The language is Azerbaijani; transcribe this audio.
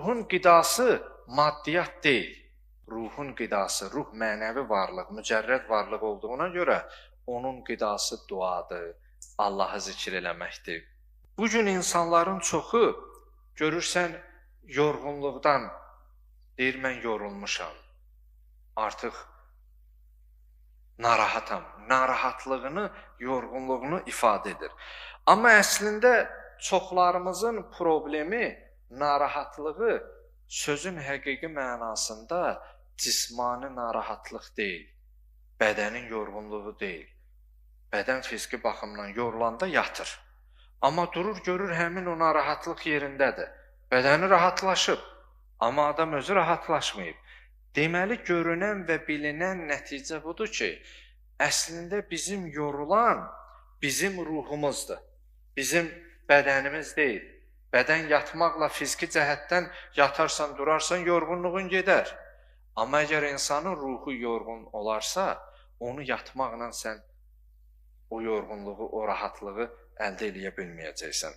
Ruhun qidası maddiyat deyil. Ruhun qidası, ruh mənəvi varlıq, mücərrəd varlıq olduğuna görə onun qidası duadır, Allahı zikr eləməkdir. Bu gün insanların çoxu görürsən yorğunluqdan deyir, mən yorulmuşam, artıq narahatam. Narahatlığını, yorğunluğunu ifadə edir. Amma əslində çoxlarımızın problemi, narahatlığı sözün həqiqi mənasında cismani narahatlıq deyil, bədənin yorğunluğu deyil. Bədən fiziki baxımdan yorulanda yatır. Amma durur, görür həmin o narahatlıq yerindədir. Bədəni rahatlaşıb, amma adam özü rahatlaşmayıb. Deməli, görünən və bilinən nəticə budur ki, əslində bizim yorulan bizim ruhumuzdur. Bizim bədənimiz deyil. Bədən yatmaqla fiziki cəhətdən yatarsan, durarsan, yorğunluğun gedər. Amma əgər insanın ruhu yorğun olarsa, onu yatmaqla sən o yorğunluğu, o rahatlığı əldə eləyə bilməyəcəksən.